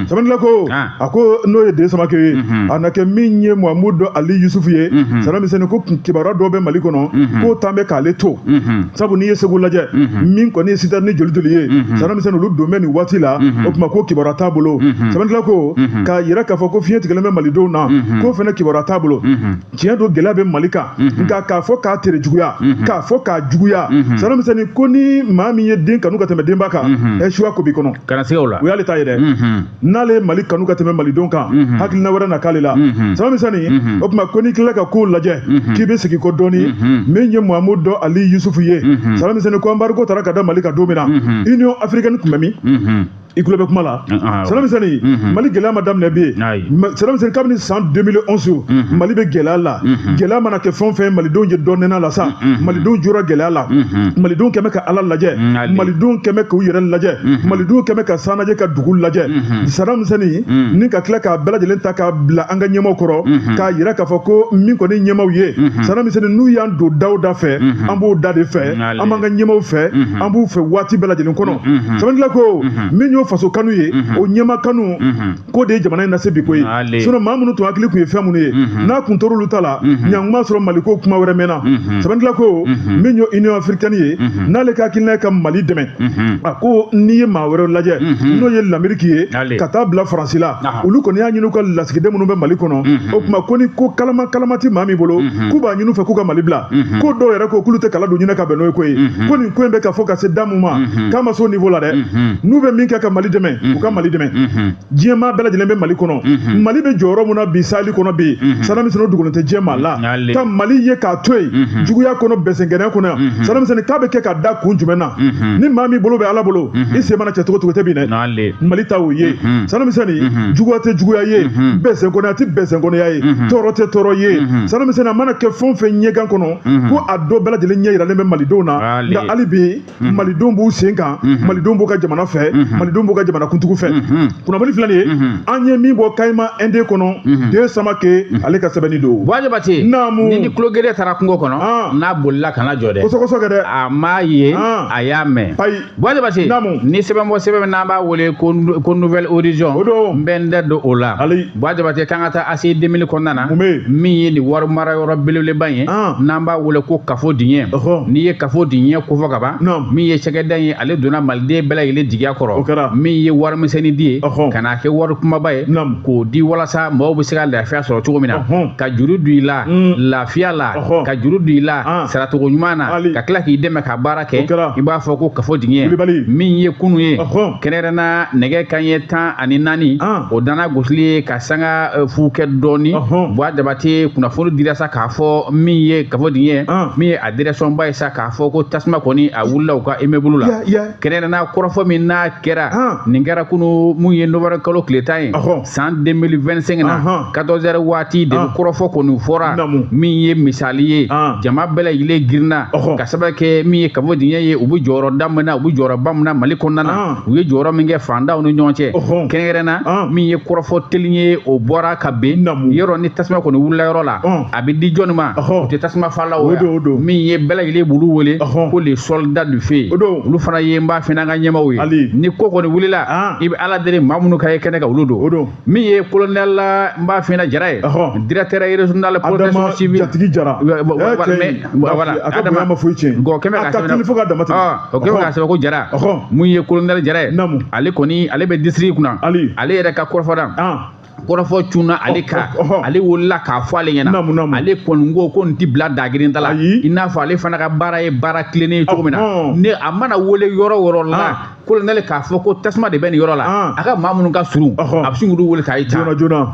[SPEAKER 1] Sɛbɛnnikɛla ko a ko n'o ye D Samake ye, a na kɛ min ye Mahamudu Ali Yusufu ye, Sana Misɛnni, ko kibaruya dɔw bɛ Mali kɔnɔ k'o tan bɛ k'ale to, sabu n'i ye Segu lajɛ, min kɔni ye citerne ni joli joli ye, Sana Misɛnni, olu don bɛ nin waati la, o tuma ko kibaruya t'a bolo. Sɛbɛnnikɛla ko k'a yira k'a fɔ ko fiɲɛ tigɛlen bɛ malidenw na, k'o fana kibaruya t'a bolo. Tiɲɛ don, gɛlɛya bɛ Mali kan, nka k'a fɔ k'a tere juguya, k'a fɔ k'a juguya, Sana Misɛnni, ko ni maa min ye den kanu ka tɛmɛ denba kan, ɛsuwa ko b'i kɔnɔ.
[SPEAKER 2] Kana se o la.
[SPEAKER 1] O y'ale ta ye dɛ. N'ale ye Mali kanu ka tɛmɛ malidenw kan, hakilina wɛrɛ na k'ale la. Sana Misɛnni, o tuma ko n'i tilala ka kow lajɛ, k'i bɛ segin kɔ dɔɔni, min ye Mahamudu Ali Yusufu ye, Sana Misɛnni, ko embargo taara ka da Mali kan don min na, Union africaine tun bɛ min? I tulo bɛ kuma la. Sana Misɛnni, Mali gɛlɛya ma daminɛ bi ye. Sana Misɛnni, kabini san 2011 Mali bɛ gɛlɛya la. Gɛlɛya mana kɛ fɛn o fɛn, malidenw ye dɔ nɛnɛ la sa, malidenw jora gɛlɛya la, malidenw kɛmɛ ka Ala lajɛ, malidenw kɛmɛ k'u yɛrɛ lajɛ, malidenw kɛmɛ ka san lajɛ, ka dugu lajɛ. Sana Misɛnni, ni ka tila k'a bɛɛ lajɛlen ta k'a bila an ka ɲɛmaaw kɔrɔ, k'a yira k'a fɔ ko min kɔni ɲɛmaaw ye, Sana Misɛnni, n'u y'an don daw da fɛ, an b'o da de fɛ, an b'an ka ɲɛmaaw fɛ, an b'u fɛ waati bɛɛ lajɛlen kɔnɔ. Sɛbɛnnikɛla ko min y'o faso kanu ye, o ɲɛma kanu k'o de ye jamana in lase bi ko ye. Sinon maa minnu tun hakili tun ye fɛn minnu ye, n'a kun tor'olu ta la, ɲankuma sɔrɔ Mali ko kuma wɛrɛ mɛnna. Sɛbɛnnikɛla ko min ye Union africaine ye, n'ale ka hakilina ye ka Mali dɛmɛ, a ko n'i ye maa wɛrɛ lajɛ, n'o ye l'Amérique ye, ka taa bila Faransi la, olu kɔni y'a ɲini u ka lasigiden minnu bɛ Mali kɔnɔ, o tuma ko ni ko kalama kalama ti maa min bolo, k'u b'a ɲini u fɛ k'u ka Mali bila. Ko dɔw yɛrɛ ko k'olu tɛ kala don ɲinɛ ka bɛn n'o ye ko ye, ko nin ko in bɛ ka fɔ ka se da mun ma, k'a ma s'o niveau la dɛ. N'u bɛ min kɛ ka Mali dɛmɛ, u ka Mali dɛmɛ. Diɲɛ maa bɛɛ lajɛlen bɛ Mali kɔnɔ. Mali bɛ jɔyɔrɔ mun na bi Sahel kɔnɔ bi, Sana Misɛnni, o dogolen tɛ diɲɛ maa la. Ka Mali ye k'a to yen juguya kɔnɔ, bɛsɛnkɛnɛ kɔnɔ, Sana Misɛnni, k'a bɛ kɛ ka da kun jumɛn na? Ni maa min bolo bɛ Ala bolo, i sen mana cɛ cogo cogo tɛ bin dɛ. Mali ta o ye. Sana Misɛnni, juguya tɛ juguya ye, bɛsɛnkɔnɔya tɛ bɛsɛnkɔnɔya ye, tɔɔrɔ tɛ tɔɔrɔ ye. Sana Misɛnni, a mana kɛ fɛn o fɛn ɲɛgan kɔnɔ, ko a dɔ bɛɛ lajɛlen ɲɛ yiralen bɛ malidenw na. Nka hali bi malidenw b'u sen kan, malidenw b'u ka jamana fɛ, malidenw b'u ka jamanakuntigiw fɛ. Kunnafoni filɛ nin ye, an ye min bɔ Kayima ND kɔnɔ, Den Samake ale ka sɛbɛnni don.
[SPEAKER 2] Buwa Jabate, ni tulogere taara kungo kɔnɔ, n'a bolila kana jɔ dɛ.
[SPEAKER 1] Kosɛbɛ dɛ.
[SPEAKER 2] A m'a ye, a y'a mɛn. Buwa Jabate, ni sɛbɛn bɔ sɛbɛn n'an b'a wele ko Nouvelle Horizon, n bɛ n da don o la. Buwa Jabate, k'an ka taa ACI 2000 kɔnɔna na, min ye nin wari mara yɔrɔ belebeleba ye, n'an b'a wele ko Kafo Diɲɛ. N'i ye Kafo Diɲɛ kofɔ ka ban, min ye cakɛda in ye, ale donna maliden bɛɛ lajɛlen jigiya kɔrɔ, min ye warimisɛnnin di ye ka n'a kɛ wari kumaba ye k'o di walasa mɔgɔw bɛ se ka lafiya sɔrɔ cogo min na, ka juru don i la lafiya la, ka juru don i la saracogo ɲuman na, ka tila k'i dɛmɛ ka baara kɛ. I b'a fɔ ko Kafo Diɲɛ, min ye kunun ye, kɛrɛnkɛrɛnna nɛgɛ kanɲɛ 14, o danna gosili ye ka sanga fu kɛ dɔɔni. Buwa Jabate, kunnafoni dira sa k'a fɔ min ye Kafo Diɲɛ, min ye a direction ba ye sa k'a fɔ ko tasuma kɔni a wulila u ka immeuble la. Kɛrɛnkɛrɛnna kɔrɔfɔ min n'a kɛra, nin kɛra kunun mun ye novembre kalo tile 10 ye san 2025 na, 14h waati de kɔrɔfɔ kɔni fɔra, min ye misali ye, jama bɛɛ lajɛlen girinna ka sababu kɛ min ye Kafo Diɲɛ ye, u bɛ jɔyɔrɔ min na, u bɛ jɔyɔrɔba min na Mali kɔnɔna na, u ye jɔyɔrɔ min kɛ fandaw ni ɲɔgɔn cɛ. Kɛrɛnkɛrɛnna min ye kɔrɔfɔ teli ye, o bɔra ka ben yɔrɔ ni tasuma kɔni wulila yɔrɔ la, a bɛ di jɔnni ma? O tɛ tasuma falaw ye, min ye bɛɛ lajɛlen b'olu wele ko les soldats du feu. Olu fana ye n b'a fɛ n'an ka ɲɛmaaw ye, ni ko kɔni wulila, i bɛ Ala deli maa minnu ka ye kɛnɛ kan, olu don. Min ye colonel n b'a fɛ na Jara ye, directeur régional protection civile,
[SPEAKER 1] Jatigi Jara,
[SPEAKER 2] voilà,
[SPEAKER 1] a ka bonya ma foyi tiɲɛ,
[SPEAKER 2] o kɛmɛ ka sɛbɛn, o kɛmɛ ka sɛbɛn ko Jara, mun ye colonel Jara ye, ale kɔni ale bɛ district kunna, ale yɛrɛ ka kɔrɔfɔ da kɔrɔfɔ cunna ale kan, ale wulila k'a fɔ ale ɲɛna, ale kɔni ko nin ti bila dagirin da la, i n'a fɔ ale fana ka baara ye baara tilennen ye cogo min na, ni a mana wele yɔrɔ o yɔrɔ la, colonel k'a fɔ ko tasuma de bɛ nin yɔrɔ la, a ka maa minnu ka surun, a bɛ sin k'olu wele k'a ye ta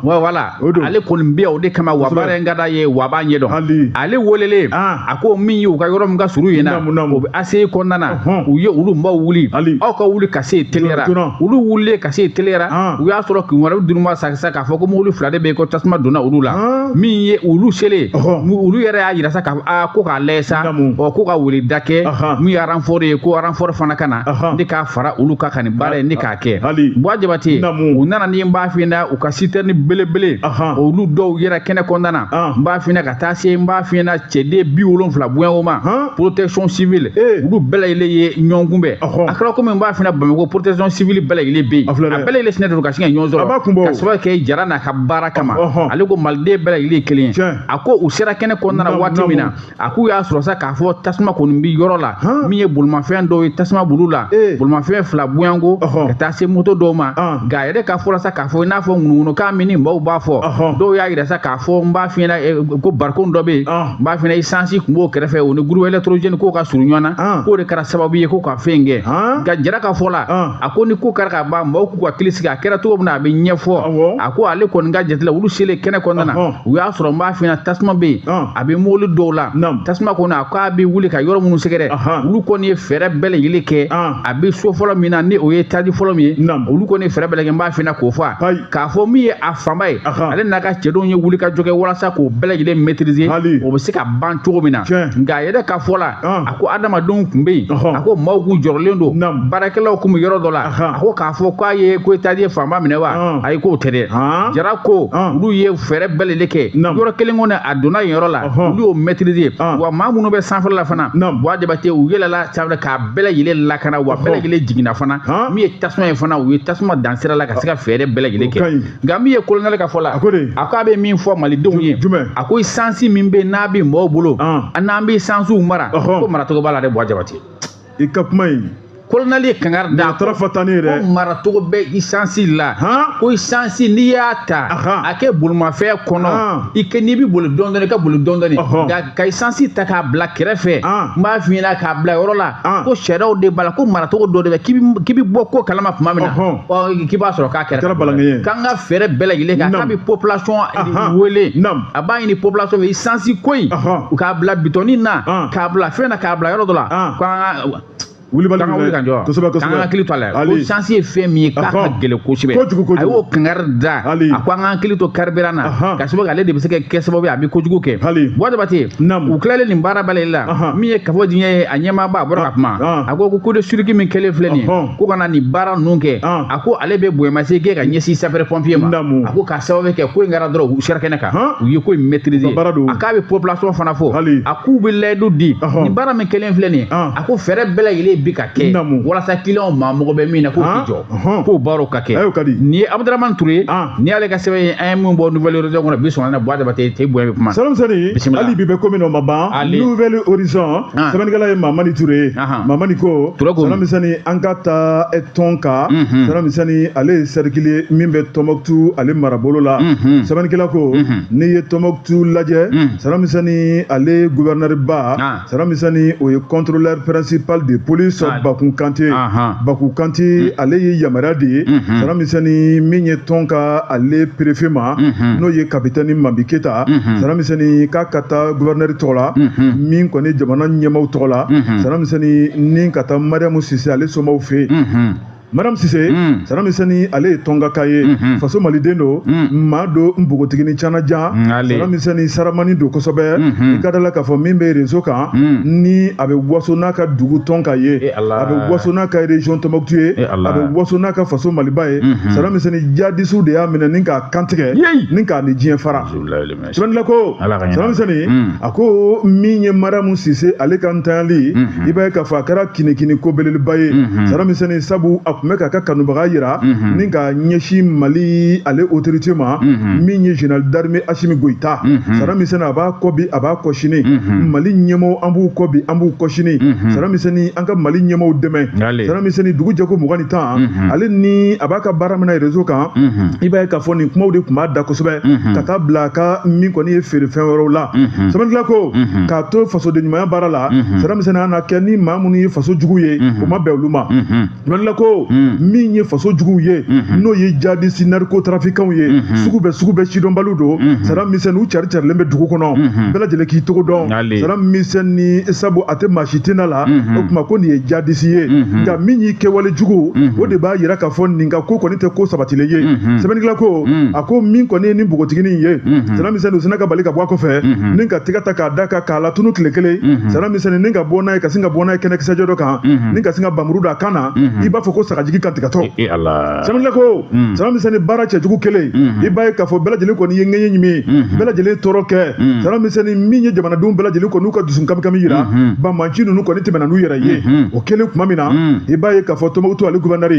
[SPEAKER 2] voilà, ale kɔni bɛ yan o de kama, wa baara in ka d'a ye, wa a b'a ɲɛdɔn. Ale welelen, a ko min ye u ka yɔrɔ min ka surun yen na, o bɛ ACI kɔnɔna na, u ye olu maaw wuli, aw ka wuli ka se yen teliyara. Olu wulilen ka se yen teliyara, u y'a sɔrɔ kibaruya dunuma sa k'a fɔ ko mobili fila de bɛ yen ko tasuma donna olu la. Min ye olu selen, olu yɛrɛ y'a yira sa k'a ko k'a lajɛ sa, ɔ ko ka weleda kɛ min ye renfort ye, ko renfort fana ka na ne k'a fara olu kan ka nin baara in ne k'a kɛ. Buwa Jabate, u nana ni n b'a f'i ɲɛna u ka citerne belebele, olu dɔw yɛrɛ kɛnɛ kɔnɔna na, n b'a f'i ɲɛna ka taa se n b'a f'i ɲɛna cɛden 70 bonyago ma, protection civile, olu bɛɛ lajɛlen ye ɲɔgɔn kunbɛn. A kɛra komi n b'a f'i ɲɛna Bamakɔ protection civile bɛɛ lajɛlen bɛ yen, a bɛɛ lajɛlen sinɛ don ka sin ka ɲɔgɔn sɔrɔ, ka sababu kɛ Jara n'a ka baara kama. Ale ko maliden bɛɛ lajɛlen ye kelen ye. A ko u sera kɛnɛ kɔnɔna na waati min na, a k'u y'a sɔrɔ sa k'a fɔ tasuma kɔni bɛ yɔrɔ la, min ye bolimafɛn dɔw ye tasuma b'olu la, bolimafɛn fila bonyanko ka taa se moto dɔw ma. Nka a yɛrɛ ka fɔ la sa k'a fɔ i n'a fɔ ŋunuŋunukan min ni maaw b'a fɔ, dɔw y'a yira sa k'a fɔ n b'a f'i ɲɛna ko barikon dɔ bɛ yen, n b'a f'i ɲɛna essence tun b'o kɛrɛfɛ, o ni groupe électrogène k'o ka surun ɲɔgɔn na, k'o de kɛra sababu ye ko ka fɛn kɛ. Nka Jara ka fɔ la, a ko ni ko kɛra ka ban, maaw k'u ka hakili sigi, a kɛra cogo min na a bɛ ɲɛfɔ. A ko ale kɔni ka jate la, olu selen kɛnɛ kɔnɔna na, u y'a sɔrɔ n b'a f'i ɲɛna tasuma bɛ yen, a bɛ mobili dɔw la, tasuma kɔni a k'a bɛ wuli ka yɔrɔ minnu sɛgɛrɛ, olu kɔni ye fɛɛrɛ bɛɛ lajɛlen kɛ. A bɛ so fɔlɔ min na, ni o ye taji fɔlɔ min ye, olu kɔni ye fɛɛrɛ bɛɛ lajɛlen n b'a f'i ɲɛna k'o fɔ, k'a fɔ min ye a fanba ye, ale n'a ka cɛdenw ye wuli ka jɔ kɛ walasa k'o bɛɛ lajɛlen maîtriser, o bɛ se ka ban cogo min na. Nka a yɛrɛ ka fɔ la, a ko adamadenw tun bɛ yen, a ko maaw kun jɔrɔlen don, baarakɛlaw kun bɛ yɔrɔ dɔ la, a ko k'a fɔ k'a ye ko taji fanba minɛ wa, ayi k'o tɛ dɛ. Jara ko olu ye fɛɛrɛ bɛɛ lajɛlen kɛ, yɔrɔ kelen kɔni a donna yen yɔrɔ la, olu y'o maîtriser, wa maa minnu bɛ sanfɛla la fana, Buwa Jabate, u yɛlɛla sanfɛ k'a bɛɛ lajɛlen lakana, wa bɛɛ lajɛlen jiginna fana. Min ye tasuma ye fana, u ye tasuma dan sira la ka se ka fɛɛrɛ bɛɛ lajɛlen kɛ. Nka min ye colonel ka fɔ la, a k'a bɛ min fɔ malidenw ye, a ko essence min bɛ n'a bɛ mɔgɔw bolo, n'an bɛ essencew mara, ko maracogo b'a la dɛ. Buwa Jabate,
[SPEAKER 1] i ka kuma in
[SPEAKER 2] colonel ye kangari da, ko maracogo bɛ essence la, ko essence n'i y'a ta a kɛ bolimafɛn kɔnɔ, i kɛ n'i bɛ boli dɔɔni dɔɔni, i ka boli dɔɔni dɔɔni, nka ka essence ta k'a bila kɛrɛfɛ, n b'a f'i ɲɛna k'a bila yɔrɔ la, ko sariyaw de b'a la, ko maracogo dɔ de bɛ, k'i bɛ bɔ ko kalama tuma min na, k'i b'a sɔrɔ k'a kɛra, k'an ka fɛɛrɛ bɛɛ lajɛlen kɛ, k'a bɛ population wele, a b'a ɲini population fɛ essence ko in, u k'a bila bitɔnin na, k'a bila fɛn na, k'a bila yɔrɔ dɔ la, k'an ka
[SPEAKER 1] Wulibali
[SPEAKER 2] k'an ka wuli ka jɔ
[SPEAKER 1] kosɛbɛ
[SPEAKER 2] k'an ka hakili to a la ko essence ye fɛn min ye k'a ka gɛlɛn kosɛbɛ
[SPEAKER 1] kojugu
[SPEAKER 2] a y'o kangari da a ko an ka hakili to carburant na ka sababu kɛ ale de bɛ se ka kɛ sababu ye a bɛ kojugu kɛ Buwa Jabate u tilalen nin baara bɛɛ la min ye kafo diɲɛ ye a ɲɛmaaba a bɔra ka kuma a ko ko coup de circuit min kɛlen filɛ nin ye ko ka na nin baara ninnu kɛ a ko ale bɛ bonyamasegin kɛ ka ɲɛsin sapeur pompier ma a ko k'a sababu kɛ ko in kɛra dɔrɔn u sera kɛnɛ kan u ye ko in maîtriser a k'a bɛ population fana fo a k'u bɛ layidu di nin baara min kɛlen filɛ nin ye a ko fɛɛrɛ bɛɛ lajɛlen bi ka kɛ walasa clientw maa mago bɛ min na k'o tɛ jɔ k'o baaraw ka kɛ nin ye Abudramani Ture nin y'ale ka sɛbɛn ye an ye min bɔ Nouvel Horizon kɔnɔ bi sɔgɔma na Buwa Jabate tɛ bonya bɛ kuma
[SPEAKER 1] Saloum
[SPEAKER 2] bisimila
[SPEAKER 1] hali bi bɛ ko min na o ma ban Nouvel Horizon sɛbɛnnikɛla ye Mamani Ture ye Mamani ko Saloum an ka taa Tɔnka Saloum ale ye cercle ye min bɛ Tɔnbɔkutu ale marabolo la sɛbɛnnikɛla ko n'i ye Tɔnbɔkutu lajɛ Saloum ale gouverneur ba Saloum o ye contrôleur principal de police Baku Kante Baku Kante ale ye yamaruya de ye Saloum min ye Tɔnka ale préfet ma n'o ye capitaine Mambi Keta Saloum k'a ka taa gouverneur tɔgɔ la min kɔni jamana ɲɛmaaw tɔgɔ la Saloum ni ka taa Mariamu Sise ale somaw fɛ yen Mariam Sise Saloum ale ye Tɔnkaka ye faso maliden don maa don npogotigini canajan Saloum saramani don kosɛbɛ i ka da la k'a fɔ min bɛ réseau kan ni a bɛ waso n'a ka dugu Tɔnka ye a bɛ waso n'a ka région Tombouctou ye a bɛ waso n'a ka faso Maliba ye Saloum jadisiw de y'a minɛ ni k'a kantigɛ ni k'a ni diɲɛ fara sɛbɛnnikɛla ko Saloum a ko min ye Mariam Sise ale ka ntanyali i b'a ye k'a fɔ a kɛra kinikini ko belebeleba ye Saloum sabu a tun bɛ k'a ka kanubaga yira ni ka ɲɛsin Mali ale autorité ma min ye général d'armée Assimi Goïta Saloum a b'a kɔ bi a b'a kɔ sini Mali ɲɛmaaw an b'u kɔ bi an b'u kɔ sini Saloum an ka Mali ɲɛmaaw dɛmɛ Saloum dugu jɛ ko 20 ni ale ni a b'a ka baara min na réseau kan i b'a ye k'a fɔ nin kumaw de tun b'a da kosɛbɛ ka taa bila a ka min kɔni ye feerefɛn wɛrɛw la sɛbɛnnikɛla ko k'a to fasoden ɲumanya baara la Saloum a na kɛ ni maa minnu ye faso jugu ye o ma bɛn olu ma sɛbɛnnikɛla ko min ye faso juguw ye n'o ye jadisi narcotrafiquants ye sugu bɛɛ sidɔnbaliw don Saloum u cari carilen bɛ dugu kɔnɔ bɛɛ lajɛlen k'i tɔgɔ dɔn Saloum ni sabu a tɛ maa si tɛna la o tuma ko nin ye jadisi ye nka min y'i kɛwale jugu o de b'a yira k'a fɔ nin ka ko kɔni tɛ ko sabatilen ye sɛbɛnnikɛla ko a ko min kɔni ye nin npogotiginin ye Saloum u sina ka bali ka bɔ a kɔfɛ ni ka tɛgɛ ta k'a da kan k'a latunu tile kelen Saloum ni ka bɔ n'a ye ka sin ka bɔ n'a ye kɛnɛkisɛjɔ dɔ kan ni ka sin ka bamuru da a kan na i b'a fɔ ko sagajigi kantigɛtɔ sɛbɛnnikɛla ko Saloum baara cɛjugu kelen i b'a ye k'a fɔ bɛɛ lajɛlen kɔni ye ŋɛɲɛ ɲimi bɛɛ lajɛlen tɔɔrɔ kɛ Saloum min ye jamanadenw bɛɛ lajɛlen kɔni n'u ka dusu kamikami yira banbanci ninnu kɔni tɛmɛna n'u yɛrɛ ye o kɛlen tuma min na i b'a ye k'a fɔ Tombouctou ale gouverneur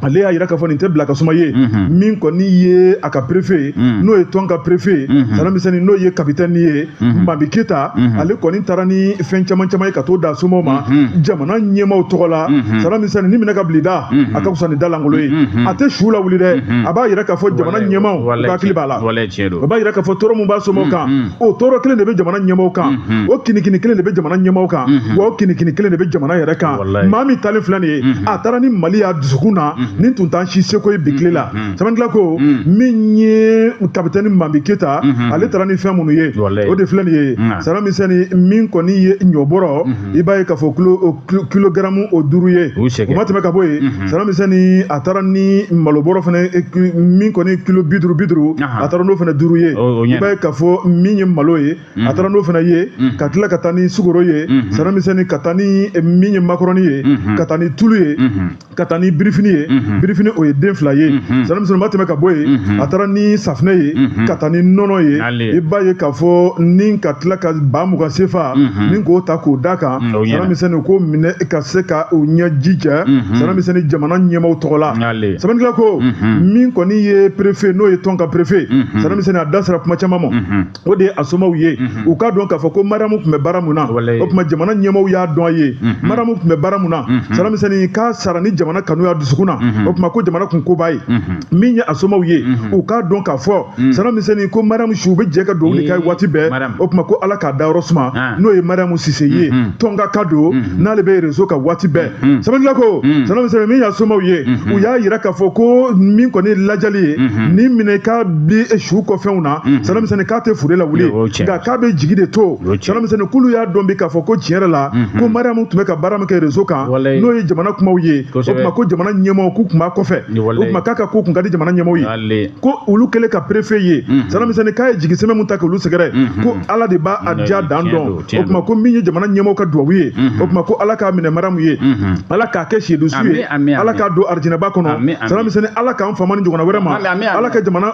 [SPEAKER 1] ale y'a yira k'a fɔ nin tɛ bila ka suma ye min kɔni ye a ka préfet n'o ye Tɔnka préfet Saloum n'o ye capitaine ye Mambi Keta ale kɔni taara ni fɛn caman caman ye ka t'o da somaw ma jamana ɲɛmaaw tɔgɔ la Saloum ni minɛ ka bila i da a ka fisa ni da lankolon ye a tɛ su lawuli dɛ a b'a yira k'a fɔ jamana ɲɛmaaw u ka hakili b'a la o b'a yira k'a fɔ tɔɔrɔ mun b'a somaw kan o tɔɔrɔ kelen de bɛ jamana ɲɛmaaw kan o kinikini kelen de bɛ jamana ɲɛmaaw kan wa o kinikini kelen de bɛ jamana yɛrɛ kan maa min talen filɛ nin ye a taara ni Mali y'a dusukun na nin tun t'an si seko ye bi tile la sɛbɛnnikɛla ko min ye capitaine Mambi Keta ale taara ni fɛn minnu ye o de filɛ nin ye Saloum min kɔni ye ɲɔbɔrɔ i b'a ye k'a fɔ kilogramme o 5 ye o ma tɛmɛ ka bɔ yen Saloum a taara ni malobɔrɔ fana min kɔni kilo 50 a taara n'o fana 5 ye i b'a ye k'a fɔ min ye malo ye a taara n'o fana ye ka tila ka taa ni sukaro ye Saloum ka taa ni min ye makɔrɔni ye ka taa ni tulu ye ka taa ni birifini ye birifini o ye den 2 ye Saloum ma tɛmɛ ka bɔ yen a taara ni safunɛ ye ka taa ni nɔnɔ ye i b'a ye k'a fɔ ni ka tila ka 20 sefa ni k'o ta k'o da kan Saloum k'o minɛ ka se ka o ɲɛ ji jɛ Saloum jamana ɲɛmaaw tɔgɔ la sɛbɛnnikɛla ko min kɔni ye préfet n'o ye Tɔnka préfet Saloum a da sera kuma caman ma o de ye a somaw ye u k'a dɔn k'a fɔ ko Mariamu tun bɛ baara mun na o tuma jamana ɲɛmaaw y'a dɔn a ye Mariamu tun bɛ baara mun na Saloum k'a sara ni jamana kanu y'a dusukun na o tuma ko jamana kun ko b'a ye min ye a somaw ye u k'a dɔn k'a fɔ Saloum ko Mariamu su bɛ jɛ ka dugawu de k'a ye waati bɛɛ o tuma ko Ala k'a dayɔrɔ suma n'o ye Mariamu Sise ye Tɔnkaka don n'ale bɛ réseau kan waati bɛɛ sɛbɛnnikɛla ko Saloum Min y'a somaw ye, u y'a yira k'a fɔ ko min kɔni lajali ye ni minɛ k'a bi su kɔfɛnw na, Salam Misɛnni, k'a tɛ fure la wuli, nka k'a bɛ jigi de to. Salam Misɛnni, k'olu y'a dɔn bi k'a fɔ ko tiɲɛ yɛrɛ la, ko Mariam tun bɛ ka baara min kɛ réseau kan, n'o ye jamana kumaw ye, o tuma ko jamana ɲɛmaaw k'u tun b'a kɔfɛ, o tuma k'a ka ko kun ka di jamana ɲɛmaaw ye, ko olu kɛlen ka préfet ye, Salam Misɛnni, k'a ye jigi sɛmɛ mun ta k'olu sɛgɛrɛ, ko Ala de b'a a diya dan dɔn. O tuma ko min ye jamana ɲɛmaaw ka duwawu ye, o tuma ko Ala k'a minɛ Mariam ye, Ala k'a kɛ sedusu ye, Ala k'a don arijinɛba kɔnɔ. Salam Misɛnni, Ala k'an fama ni ɲɔgɔnna wɛrɛ ma, Ala ka jamana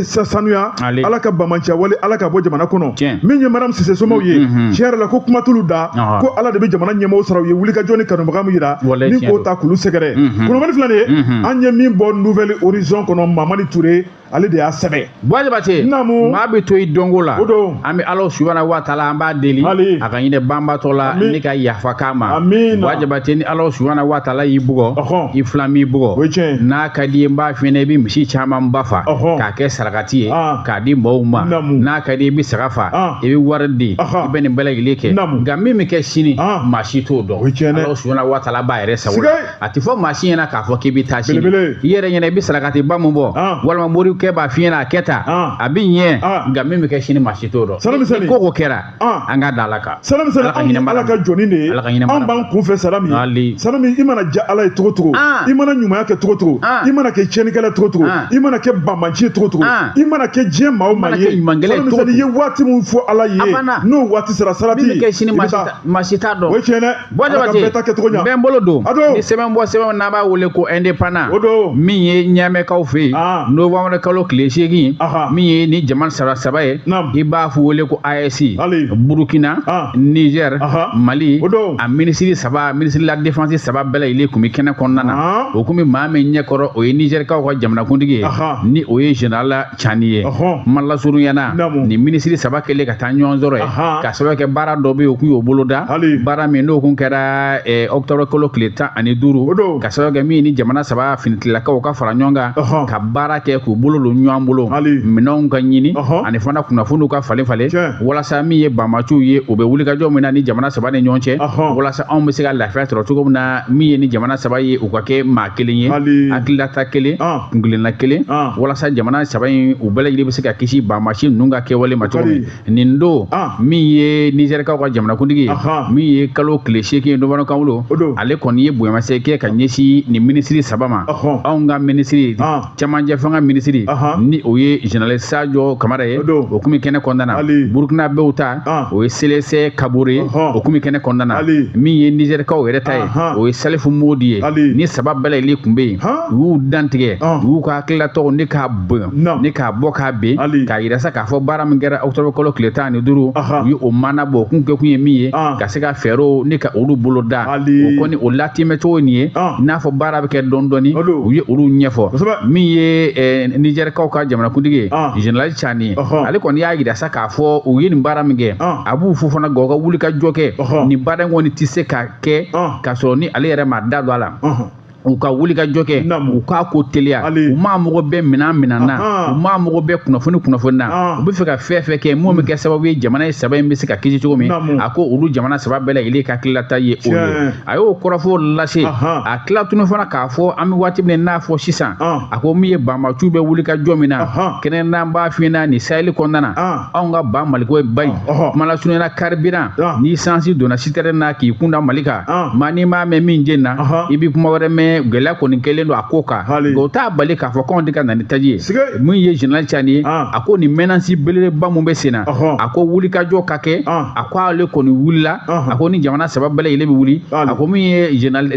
[SPEAKER 1] sanuya, Ala ka bamanciya wale, Ala ka bɔ jamana kɔnɔ. Min ye Mariam Sise somaw ye, tiɲɛ yɛrɛ la, ko kuma t'olu da, ko Ala de bɛ jamana ɲɛmaaw sara u ye wulikajɔ ni kanubaga min yira ni k'o ta k'olu sɛgɛrɛ. Kunnafoni filɛ nin ye, an ye min bɔ Nouvel Horizon kɔnɔ, Mamadi Touré, ale de y'a sɛbɛn.
[SPEAKER 2] Buwa Jabate, maa bɛ to i dɔnko la. An bɛ Ala subahana wa taala, an b'a deli a ka hinɛ banbatɔ la ni ka yafa k'a ma. Buwa Jabate, ni Ala subahana wa taala y'i bugɔ, i filan m'i bugɔ, n'a ka di ye, n b'a f'i ɲɛna, i bɛ misi caman ba fa k'a kɛ sarakati ye k'a di mɔgɔw ma. N'a ka di i bɛ saga fa, i bɛ wari di, i bɛ nin bɛɛ lajɛlen kɛ. Nka min bɛ kɛ sini, maa si t'o dɔn. Ala subahana wa taala b'a yɛrɛ sago la. A tɛ fɔ maa si ɲɛna k'a fɔ k'i bɛ taa sini. I yɛrɛ ɲɛna, i bɛ sarakati ba mun bɔ, walima mori kɛ b'a f'i ɲɛna a kɛ tan, a bɛ ɲɛ, nka min bɛ kɛ sini, maa si t'o dɔn. Ni ko ko kɛra, an ka da Ala kan.
[SPEAKER 1] Salam Misɛnni, anw ye Ala ka jɔnni de ye, an b'an kun fɛ. Salami Salami, i mana ja Ala ye cogo cogo, i mana ɲumanya kɛ cogo cogo, i mana kɛ tiɲɛnikɛla cogo cogo, i mana kɛ banbanci ye cogo cogo, i mana kɛ diɲɛ maa o maa ye, Salam Misɛnni, i ye waati min fɔ Ala ye, n'o waati sera, sarati
[SPEAKER 2] min bɛ kɛ sini, maa si t'a dɔn.
[SPEAKER 1] O ye tiɲɛ dɛ.
[SPEAKER 2] Buwa Jabate, n bɛ n bolo don ni sɛbɛn bɔ sɛbɛn n'an b'a wele ko Indépendant, min ye Ɲamɛkaw fɛ yen, novembre kalo tile 8, min ye ni jamana saba ye, i b'a fɔ wele ko AES, Burukina, Niger, Mali, a minisiri saba, minisiri la défense saba bɛɛ lajɛlen tun bɛ kɛnɛ kɔnɔna na. O kun bɛ maa min ɲɛkɔrɔ, o ye Nizɛrikaw ka jamanakuntigi ye, ni o ye général Tchani ye. Kuma lasurunyana, ni minisiri saba kɛlen ka taa ɲɔgɔn sɔrɔ yen, ka sababu kɛ baara dɔ bɛ yen, o kun y'o boloda, baara min n'o kun kɛra octobre kalo tile 15, ka sababu kɛ min ni jamana saba finitigilakaw ka fara ɲɔgɔn kan ka baara kɛ k'u bolo don ɲɔgɔn bolo, minɛnw ka ɲini ani fana kunnafoniw ka falen falen, walasa min ye banbaanciw ye, u bɛ wulikajɔ min na ni jamana saba ni ɲɔgɔn cɛ, walasa anw bɛ se ka lafiya sɔrɔ cogo min na. Min ye ni jamana saba ye, u ka kɛ maa kelen ye, hakililata kelen, kunkilenna kelen, walasa jamana saba in u bɛɛ lajɛlen bɛ se ka kisi banbaanci ninnu ka kɛwale ma cogo min. Nin don, min ye Nizɛrikaw ka jamanakuntigi ye, min ye kalo tile 8 novembre kalo, ale kɔni ye bonyamasegin kɛ ka ɲɛsin nin minisiri saba ma. Anw ka minisiri camancɛ fanga minisiri, ni o ye général Sadio Kamara ye, o kun bɛ kɛnɛ kɔnɔna na. Burukinabew ta, o ye Selese Kabore ye, o kun bɛ kɛnɛ kɔnɔna na. Min ye Nizɛrikaw yɛrɛ ta ye, o ye Salifu Modi ye. Ni saba bɛɛ lajɛlen tun bɛ yen, u y'u dantigɛ, u y'u ka hakilatɔw ni k'a bonya ni k'a bɔ k'a ben, k'a yira sa k'a fɔ baara min kɛra octobre kalo tile 15, u ye o maana bɔ. O kun kɛ kun ye min ye, ka se ka fɛɛrɛw ni ka olu bolo da. O kɔni o latimɛ cogo nin ye, i n'a fɔ baara bɛ kɛ dɔɔni dɔɔni, u ye olu ɲɛfɔ. Min ye Nizɛrikaw ka jamanakuntigi ye, général Tchani, ale kɔni y'a yira sa k'a fɔ u ye nin baara min kɛ, a b'u fo fana, nka u ka wuli ka jɔ kɛ nin baara in kɔni tɛ se ka kɛ k'a sɔrɔ ni ale yɛrɛ ma da don a la. U ka wuli ka jɔ kɛ, u k'a ko teliya, u m'a mago bɛɛ minɛn minɛn na, u m'a mago bɛɛ kunnafoni kunnafoni na, u bɛ fɛ ka fɛn fɛn kɛ mun bɛ kɛ sababu ye jamana ye saba in bɛ se ka kisi cogo min. A ko olu jamana saba bɛɛ lajɛlen ka hakililata ye o ye. A y'o kɔrɔfɔ lase. A tila tunu fana k'a fɔ an bɛ waati min n'a fɔ sisan, a ko min ye banbaanciw bɛ wuli ka jɔ min na, kɛnɛ n'an b'a f'i ɲɛna nin Sahel kɔnɔna na, anw ka ba Maliko ba in, kuma lasurunya na, carburant ni sansi donna citerne na k'i kun da Mali kan, maa n'i m'a mɛn min jeni na, i bɛ kuma wɛrɛ mɛn. Gɛlɛya kɔni kɛlen don a ko kan, nka o t'a bali k'a fɔ k'anw tɛ ka na ni taji ye. Min ye général Tchani ye, a ko nin menace belebeleba mun bɛ sen na, a ko wulikajɔ ka kɛ. A ko ale kɔni wulila, a ko ni jamana saba bɛɛ lajɛlen bɛ wuli. A ko min ye général,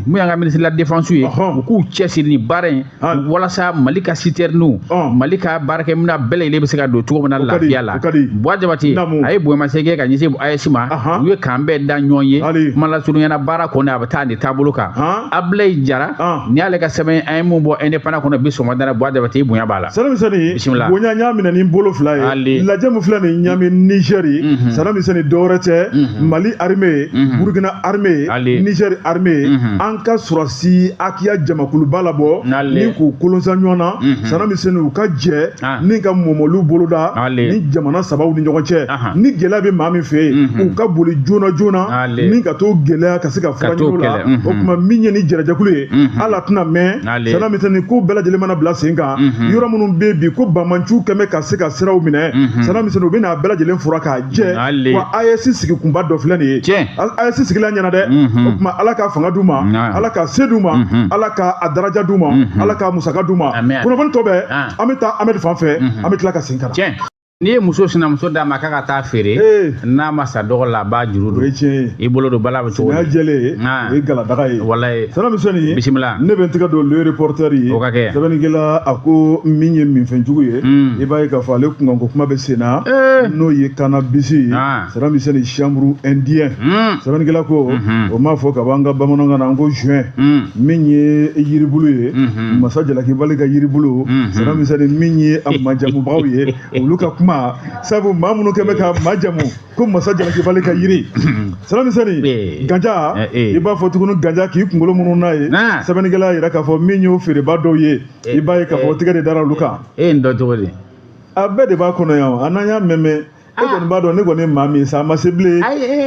[SPEAKER 2] min y'an ka ministre de la défense ye, u k'u cɛsiri nin baara in walasa Mali ka citerne, Mali ka baarakɛminɛn bɛɛ lajɛlen bɛ se ka don cogo min na lafiya la. Buwa Jabate, a ye bonyamasegin kɛ ka ɲɛsin AES ma, u ye kan bɛɛ da ɲɔgɔn ye. Kuma lasurunya na, baara kɔni a bɛ taa nin taabolo kan. Ablaye Jara, ni y'ale ka sɛbɛn an ye mun bɔ Indépendant kɔnɔ bi sɔgɔmada la, Buwa Jabate, i bonya b'a la.
[SPEAKER 1] Salam Misɛnni, bonya n y'a minɛ ni bolo fila ye. Lajɛ min filɛ nin Ɲame Nizɛri, Salam Misɛnni, dɔwɛrɛ tɛ, Mali armée, Burukina armée, Niger armée, an ka sɔrɔsi akiya jamakuluba labɔ ni k'u kolonsa ɲɔgɔn na. Salam Misɛnni, u ka jɛ ni ka mɔmɔliw boloda ni jamana sabaw ni ɲɔgɔn cɛ. Ni gɛlɛya bɛ maa min fɛ yen, u ka boli joona joona ni ka t'o gɛlɛya ka se ka fura ɲini o la. O tuma min ye ni jɛrɛjɛkulu jɛkulu ye ala tɛna mɛn Saddam Hussein ko bɛɛ lajɛlen mana bila sen kan yɔrɔ minnu bɛ bi ko banbaanciw kɛmɛ ka se ka siraw minɛ Saddam Hussein u bɛna a bɛɛ lajɛlen fura k'a jɛ wa AES sigikunba dɔ filɛ nin ye AES sigila ɲɛna dɛ o tuma ala ka fanga d'u ma ala ka se d'u ma ala ka a daraja d'u ma ala ka musaka d'u ma kunnafoni tɔ bɛɛ an bɛ taa Ahmed fan fɛ an bɛ tila ka segin ka na.
[SPEAKER 2] N'i ye muso sinamuso d'a ma k'a ka taa feere n'a ma sa dɔgɔ la a b'a juru don i bolo don bala bɛ cogo
[SPEAKER 1] di jɛlen o ye galadaga ye
[SPEAKER 2] walayi
[SPEAKER 1] Saddam Hussein
[SPEAKER 2] bisimila
[SPEAKER 1] ne bɛ n tɛgɛ don le reporter ye
[SPEAKER 2] o ka kɛ
[SPEAKER 1] sɛbɛnnikɛla a ko min ye minfɛnjugu ye i b'a ye k'a fɔ ale kunkanko kuma bɛ sen na n'o ye cannabis ye Saddam Hussein chanvre indien sɛbɛnnikɛla ko o m'a fɔ ka bɔ an ka bamanankan na an ko joint min ye yiribulu ye masa jalakibali ka yiribulu Saddam Hussein min ye a majamubagaw ye olu ka kuma sabu maa minnu kɛn bɛ ka majamu ko masa jalakibali ka yiri Saddam Hussein ganja i b'a fɔ tuguni ganja k'i kunkolo minnu n'a ye sɛbɛnnikɛla y'a yira k'a fɔ min y'o feereba dɔw ye i b'a ye k'a fɔ tigɛ de dara olu kan
[SPEAKER 2] e ye nin dɔn cogo di
[SPEAKER 1] a bɛɛ de b'a kɔnɔ yan a n'an y'a mɛn e kɔni b'a dɔn ne kɔni ye maa min ye sa a ma se bilen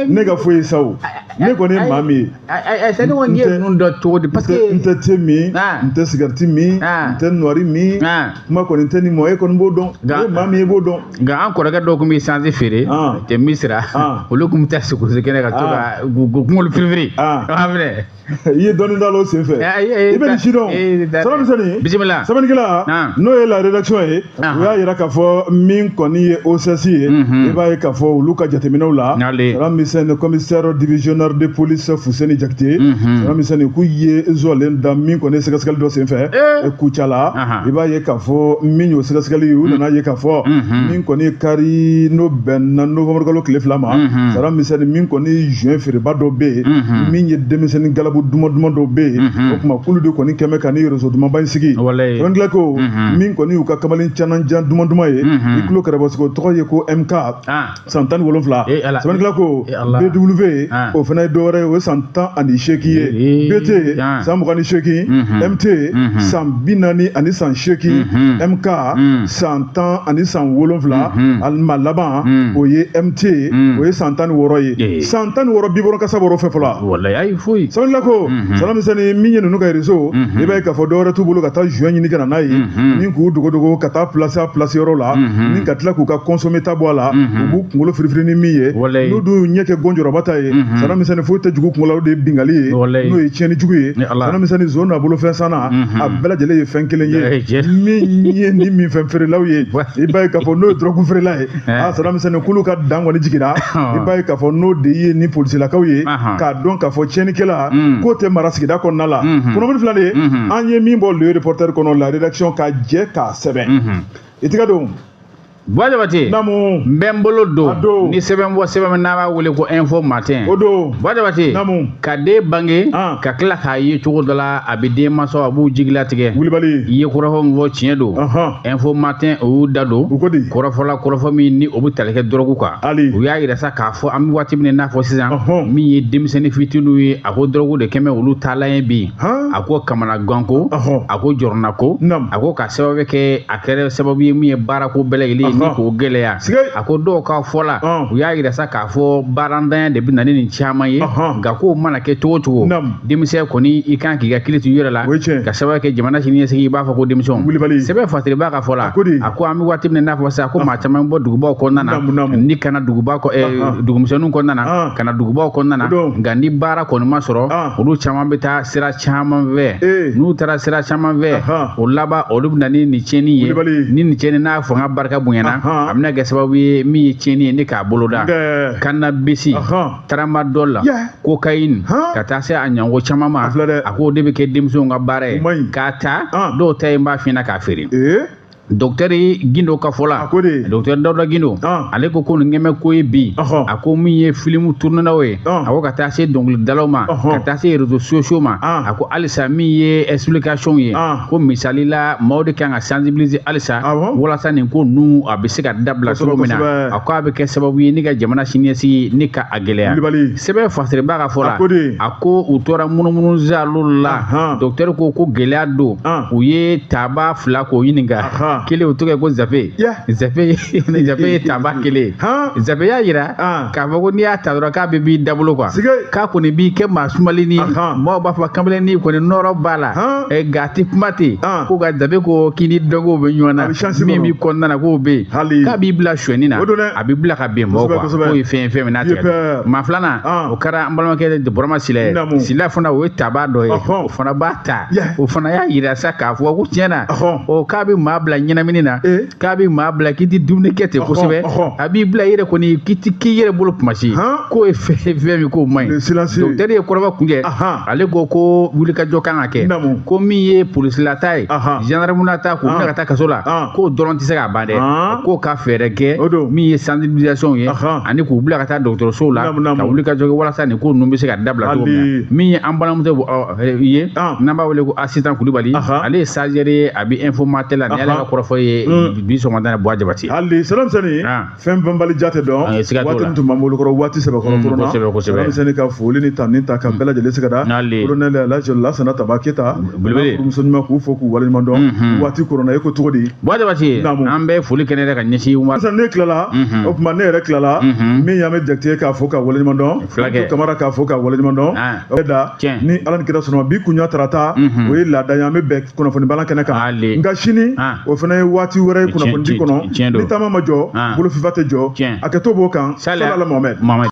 [SPEAKER 1] ne ka foyi sa o ne kɔni ye maa min ye
[SPEAKER 2] sani ko n ye ninnu dɔn cogo di parce que
[SPEAKER 1] n tɛ te min n tɛ sigariti min n tɛ nɔri min kuma kɔni tɛ nin mɔ e kɔni b'o dɔn e ye maa min ye i b'o dɔn
[SPEAKER 2] nka an kɔrɔkɛ dɔw tun bɛ sansi feere tɛ misira olu tun bɛ taa sogoso kɛnɛ ka to ka k'u kunkolo firifiri a filɛ
[SPEAKER 1] i ye dɔɔnin d'a la o sen fɛ i bɛ nin si dɔn Saddam Hussein
[SPEAKER 2] bisimila
[SPEAKER 1] sɛbɛnnikɛla n'o ye la rédaction ye u y'a yira k'a fɔ min kɔni ye OCS ye i b'a ye k'a fɔ olu ka jateminɛw la Saddam Hussein commissaire divisionnaire de police Fuseni Jakite Saddam Hussein k'u ye zɔlen da min kɔni ye sɛgɛsɛgɛli dɔ sen fɛ Kucala i b'a ye k'a fɔ min y'o sɛgɛsɛgɛli ye u nana ye k'a fɔ min kɔni ye kari n'o bɛnna novembre kalo tile 2 ma Saddam Hussein min kɔni joint feereba dɔ bɛ yen min ye denmisɛnnin galabu duman duman dɔw bɛ yen o tuma k'olu de kɔni kɛmɛ ka ni réseau dumanba in sigi sɛbɛnnikɛla ko min kɔni y'u ka kamalen cananjan duman duman ye i tulo kɛrɛbɔsigi o tɔgɔ ye ko MK san 17 sɛbɛnnikɛla ko BW o fana ye dɔwɛrɛ ye o ye san 18 ye BT san 28 MT san 40 ani san 8 MK san 10 ani san 7 alima laban o ye MT o ye san 16 ye san 16 bibɔrɔ kasa bɔrɔ fɛ fɔlɔ
[SPEAKER 2] walayi ayi foyi
[SPEAKER 1] sɛbɛnnikɛla ko Saddam Hussein min ye ninnu ka réseau i b'a ye k'a fɔ dɔwɛrɛ t'u bolo ka taa joint ɲini ka na n'a ye ni k'u dogodogo ka taa place a place yɔrɔ la ni ka tila k'u ka consommer ta bɔ a la u b'u kunkolo firifiri ni min ye n'u dun y'u ɲɛ kɛ gɔnjɔrɔba ta ye Saddam Hussein foyi tɛ jugu kunkolo la o de ye bingali ye n'o ye tiɲɛni jugu ye Saddam Hussein zon n'a bolofɛn sanna a bɛɛ lajɛlen ye fɛn kelen ye min ye ni minfɛn feerelaw ye i b'a ye k'a fɔ n'o ye dɔrɔgu feerela ye a Saddam Hussein k'olu ka dan kɔni jiginna i b'a ye k'a fɔ n'o de ye ni polisilakaw ye k'a dɔn k'a fɔ tiɲɛnikɛla k'o tɛ mara sigida kɔnɔna la kunnafoni filɛ nin ye an ye min bɔ le reporter kɔnɔ la rédaction ka jɛ k'a sɛbɛn i tɛgɛ don
[SPEAKER 2] Buwa Jabate
[SPEAKER 1] naamu
[SPEAKER 2] n bɛ n bolo don ni sɛbɛn bɔ sɛbɛn min n'a b'a wele ko Info Matin
[SPEAKER 1] o don
[SPEAKER 2] Buwa Jabate
[SPEAKER 1] naamu
[SPEAKER 2] ka den bange ka tila k'a ye cogo dɔ la a bɛ denmansaw a b'u jigilatigɛ
[SPEAKER 1] wulibali
[SPEAKER 2] i ye kɔrɔfɔ min fɔ tiɲɛ don Info Matin o y'u da don
[SPEAKER 1] u ko di
[SPEAKER 2] kɔrɔfɔla kɔrɔfɔ min ni o bɛ tali kɛ dɔrɔgu kan u y'a yira sa k'a fɔ an bɛ waati min na n'a fɔ sisan min ye denmisɛnnin fitininw ye a ko dɔrɔgu de kɛmɛ olu taalan ye bi a ko kamanaganko a ko jɔrɔnako a ko ka sababu kɛ a kɛra sababu ye min ye baarako bɛɛ lajɛlen ni k'o gɛlɛya a ko dɔw ka fɔ la u y'a yira sa k'a fɔ baarantanya de bɛ na ni nin caman ye nka k'o mana kɛ cogo cogo denmisɛn kɔni i kan k'i ka kiiri to i yɛrɛ la ka sababu kɛ jamana siniɲɛsigi i b'a fɔ ko denmisɛnw sɛbɛn fasiriba ka fɔ la a ko an bɛ waati min na n'a fɔ sisan ko maa caman bɔ dugubaw kɔnɔna na ni kana duguba dugumisɛnninw kɔnɔna na ka na dugubaw kɔnɔna na nka ni baara kɔni ma sɔrɔ olu caman bɛ taa sira caman fɛ n'u taara sira caman fɛ o laban olu bɛ na ni nin tiɲɛni ye ni nin tiɲɛni n'a fanga barika bonyana a bɛna kɛ sababu ye min ye tiɲɛni ye ni k'a boloda cannabis tramadol la cocaïne ka taa se a ɲɔgɔn caman ma a k'o de bɛ kɛ denmisɛnw ka baara ye k'a ta dɔw ta yen b'a f'i ɲɛna k'a feere docteur Gindo ka fɔ la docteur Dawuda Gindo ale ko ko nin kɛmɛ ko ye bi a ko min ye filimu tournenaw ye a ko ka taa se dɔnkilidalaw ma ka taa se réseaux sociaux ma a ko halisa min ye explication ye ko misali la maaw de kan ka sensibiliser halisa walasa nin ko ninnu a bɛ se ka dabila cogo min na a ko a bɛ kɛ sababu ye ni ka jamana siniɲɛsigi ni ka a gɛlɛya sɛbɛn fasiriba ka fɔ la a ko u tora munumunu zalo la docteur ko ko gɛlɛya don u ye taba fila k'o ɲininka. Kelen o tɔgɔ ye ko zafe. Zafe zafe ye taba kelen. Zafe y'a yira k'a fɔ ko n'i y'a ta dɔrɔn k'a bɛ b'i dabolo quoi. K'a kɔni b'i kɛ maa sumalen ni maaw b'a fɔ kamalen ni kɔni nɔrɔ b'a la. Nka a tɛ kuma ten. Ko ka zafe ko k'i ni dɔnkow bɛ ɲɔgɔn na. Min b'i kɔnɔna na k'o bɛ yen. K'a b'i bila sonyɛni na. A b'i bila ka bin mɔgɔw quoi. K'o ye fɛn ye fɛn min n'a tigɛ. Maa filanan o kɛra an balimakɛ Burama Sila ye. Sila fana o ye taba dɔ ye. O fana b'a ta. O fana y'a yira sa k'a fɔ ko tiɲɛ na. O k'a bɛ maa bila ɲɛnamini na. K'a bɛ maa bila k'i tɛ dumuni kɛ ten kosɛbɛ. A b'i bila i yɛrɛ kɔni k'i tɛ k'i yɛrɛ bolo kuma si. K'o ye fɛn min k'o man ɲi. Docteur ye kɔrɔbɔ kuncɛ. Ale ko ko wulikajɔ kan ka kɛ. Ko min ye polisilata ye. Gendarme ta k'u minɛ ka taa kaso la. K'o dɔrɔn tɛ se k'a ban dɛ. K'o ka fɛɛrɛ kɛ min ye sensibilisation ye. Ani k'u bila ka taa dɔgɔtɔrɔsow la. Ka wulikajɔ kɛ walasa nin ko ninnu bɛ se ka dabila cogo min na. Min ye an balimamuso ye n'an b'a wele ko Asitan Kulubali. Ale ye stagiaire ye a bɛ informateur la. Ni y'ale ka kɔrɔfɔ ye bi sɔgɔmada in na Buwa Jabate.
[SPEAKER 1] Hali Salam Sani fɛn banbali ja tɛ dɔn. Waati min tun b'an bolo kɔrɔ waati sɛbɛkɔrɔ torona. Salam Sani ka foli ni tanni ta ka bɛɛ lajɛlen se ka da. Colonel Alhaji Lasana Taba Keyita.
[SPEAKER 2] Belebele.
[SPEAKER 1] Furumuso ɲuman k'u fo k'u waleɲuman dɔn. Waati koronna e ko cogo di?
[SPEAKER 2] Buwa Jabate an bɛ foli kɛnɛ yɛrɛ ka ɲɛsin.
[SPEAKER 1] Sisan ne tilala o tuma ne yɛrɛ tilala min y'an bɛ Jakite k'a fo ka waleɲuman dɔn.
[SPEAKER 2] Fulakɛ.
[SPEAKER 1] Kamara k'a fo ka waleɲuman dɔn. Da ni Ala ni kira sɔnna bi kunya tarata o ye laada ye an bɛ bɛn kunnafoni balan kɛnɛ kan. Nka sini o fana ye waati wɛrɛ ye kunnafonidi kɔnɔ. Ni taama ma jɔ bolo fifa tɛ jɔ. A kɛtɔ b'o kan. Salala Mohamɛd.